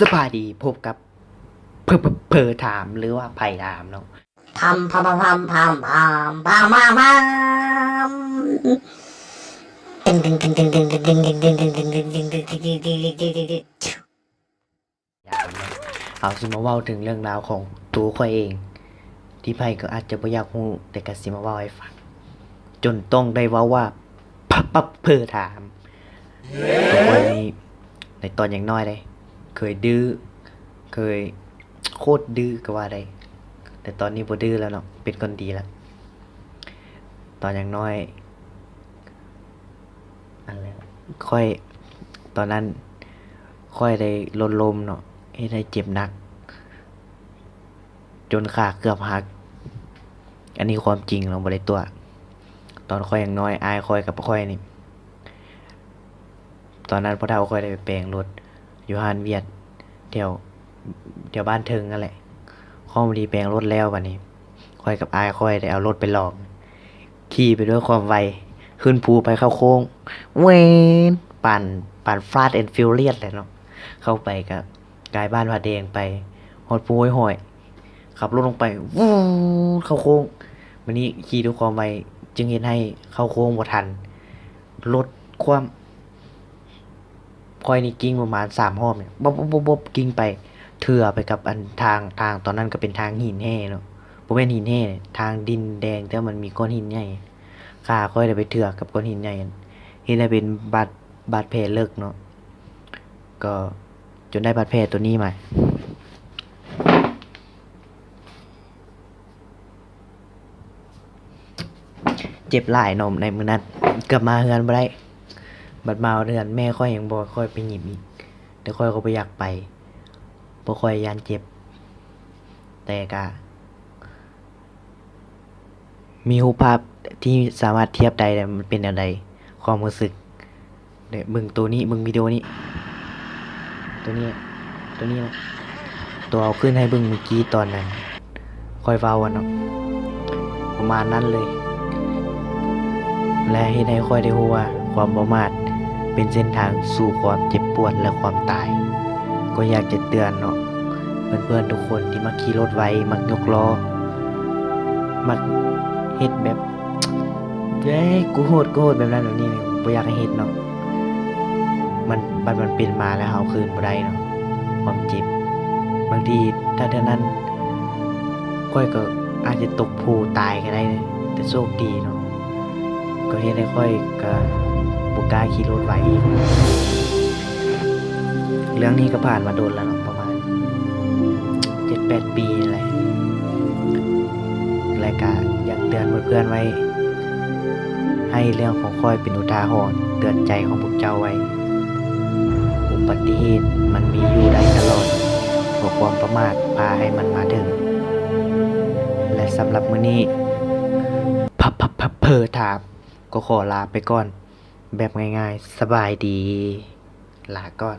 ສະບາຍດີ ພົບກັບເພີ ເພີ ເພີຖາມ ຫຼືວ່າໃຜຖາມເນາະ ທຳ ທຳ ທຳ ທຳ ທຳ ທຳ ທຳ ທຳ ຕຶງ ຕຶງ ຕຶງ ຕຶງ ຕຶງ ຕຶງ ຕຶງ ຕຶງ ຕຶງ ຕຶງ ຕຶງ ຕຶງ ຕຶງ ຕຶງ ຕຶງ ຕຶງ ຕຶງ ຕຶງ ເຮົາຊິມາເວົ້າເຖິງເລື່ອງລາວຂອງໂຕຂ້ອຍເອງ ທີ່ໃຜກໍອາດຈະບໍ່ຢາກຮູ້ ແຕ່ກໍຊິມາເວົ້າໃຫ້ຟັງ ຈົນຕ້ອງໄດ້ເວົ້າວ່າ ປະ ປະ ເພີຖາມ. ໂຕຂ້ອຍນີ້ໃນຕອນຍັງນ້ອຍເດ້ ເຄີຍດື້ ເຄີຍໂຄດດື້ກໍວ່າໄດ້ ແຕ່ຕອນນີ້ບໍ່ດື້ແລ້ວເນາະ ເປັນຄົນດີແລ້ວ. ຕອນຍັງນ້ອຍ ອັນແລ້ວ ຂ້ອຍ ຕອນນັ້ນຂ້ອຍໄດ້ລົດລົ້ມເນາະ ເຮັດໃຫ້ເຈັບໜັກ ຈົນຂາເກືອບຫັກ. ອັນນີ້ຄວາມຈິງເນາະ ບໍ່ໄດ້ຕົວະ. ຕອນຂ້ອຍຍັງນ້ອຍ ອ້າຍຂ້ອຍກັບຂ້ອຍນີ້ ຕອນນັ້ນພໍ່ເຖົ້າຂ້ອຍໄດ້ໄປແປງລົດຢູ່ຮ້ານວຽດ ແຖວ ແຖວບ້ານເທິງນັ້ນແຫຼະ. ຂອງພໍດີແປງລົດແລ້ວ ບາດນີ້ຂ້ອຍກັບອ້າຍຂ້ອຍໄດ້ເອົາລົດໄປລອງ ຂີ່ໄປດ້ວຍຄວາມໄວ ຂຶ້ນພູໄປເຂົ້າໂຄ້ງ ແວ່ນ ປານ ປານ Fast and Furious ແຫຼະເນາະ. ເຂົ້າໄປກໍກາຍບ້ານພະແດງໄປ ຮອດພູຫ້ວຍຫ້ອຍ ຂັບລົດລົງໄປ ວູດ ເຂົ້າໂຄ້ງ. ບາດນີ້ຂີ່ດ້ວຍຄວາມໄວ ຈຶ່ງເຮັດໃຫ້ເຂົ້າໂຄ້ງບໍ່ທັນ ລົດຄວ່ຳ. ຂ້ອຍນີ້ກິ້ງປະມານສາມຮອບນີ້ ບົບໆໆໆ ກິ້ງໄປ ເຖື່ອໄປກັບອັນທາງ ທາງຕອນນັ້ນກໍເປັນທາງຫີນແຮ່ເນາະ ບໍ່ແມ່ນຫີນແຮ່ ທາງດິນແດງ ແຕ່ວ່າມັນມີກ້ອນຫີນໃຫຍ່. ຂາຂ້ອຍໄດ້ໄປເຖື່ອກັບກ້ອນຫີນໃຫຍ່ ເຮັດໃຫ້ເປັນບາດ ບາດແຜເລິກເນາະ ກໍຈົນໄດ້ບາດແຜໂຕນີ້ມາ. ເຈັບຫຼາຍເນາະໃນມື້ນັ້ນ ເກືອບມາເຮືອນບໍ່ໄດ້. ບັດມາຮອດເຮືອນ ແມ່ຂ້ອຍຍັງບອກຂ້ອຍໄປຍິບອີກ ແຕ່ຂ້ອຍກໍບໍ່ຢາກໄປ ເພາະຂ້ອຍຢ້ານເຈັບ. ແຕ່ກະມີຮູບພາບທີ່ສາມາດທຽບໄດ້ ແລ້ວມັນເປັນແນວໃດ ຄວາມຮູ້ສຶກ. ເບິ່ງໂຕນີ້ ເບິ່ງວິດີໂອນີ້ ໂຕນີ້ ໂຕນີ້ນະ ໂຕເອົາຂຶ້ນໃຫ້ເບິ່ງມື້ກີ້ຕອນນັ້ນ ຂ້ອຍເວົ້າຫັ້ນເນາະ ປະມານນັ້ນເລີຍ ແລະ ເຮັດໃຫ້ຂ້ອຍໄດ້ຮູ້ວ່າ ຄວາມປະໝາດເປັນເສັ້ນທາງສູ່ຄວາມເຈັບປວດ ແລະ ຄວາມຕາຍ. ກໍຢາກຈະເຕືອນເນາະ ເພື່ອນໆທຸກຄົນທີ່ມັກຂີ່ລົດໄວ ມັກຍົກລໍ້ ມັກເຮັດແບບ ເອີຍ ກູໂຫດ ກູໂຫດ ແບບນັ້ນແບບນີ້ນີ້ ບໍ່ຢາກໃຫ້ເຮັດເນາະ. ມັນ ບັດມັນເປັນມາແລ້ວ ເຮົາເອົາຄືນບໍ່ໄດ້ເນາະ ຄວາມເຈັບ. ບາງທີຖ້າເທື່ອນັ້ນ ຂ້ອຍກໍອາດຈະຕົກພູຕາຍກໍໄດ້ ແຕ່ໂຊກດີເນາະ ກໍເຮັດໃຫ້ຂ້ອຍກໍບໍ່ກ້າຂີ່ລົດໄວອີກ. ເລື່ອງນີ້ກໍຜ່ານມາດົນແລ້ວເນາະ ປະມານເຈັດແປດປີນີ້ແຫຼະ ແລະກະຢາກເຕືອນເພື່ອນໆໄວ້ ໃຫ້ເລື່ອງຂອງຂ້ອຍເປັນອຸທາຫອນເຕືອນໃຈຂອງພວກເຈົ້າໄວ້. ອຸບັດຕິເຫດມັນມີຢູ່ໄດ້ຕະຫຼອດ ເພາະຄວາມປະໝາດພາໃຫ້ມັນມາເຖິງ. ແລະ ສຳລັບມື້ນີ້ ພະ ພະ ພະ ເພີຖາມ ກໍຂໍລາໄປກ່ອນແບບງ່າຍໆ. ສະບາຍດີ ລາກ່ອນ.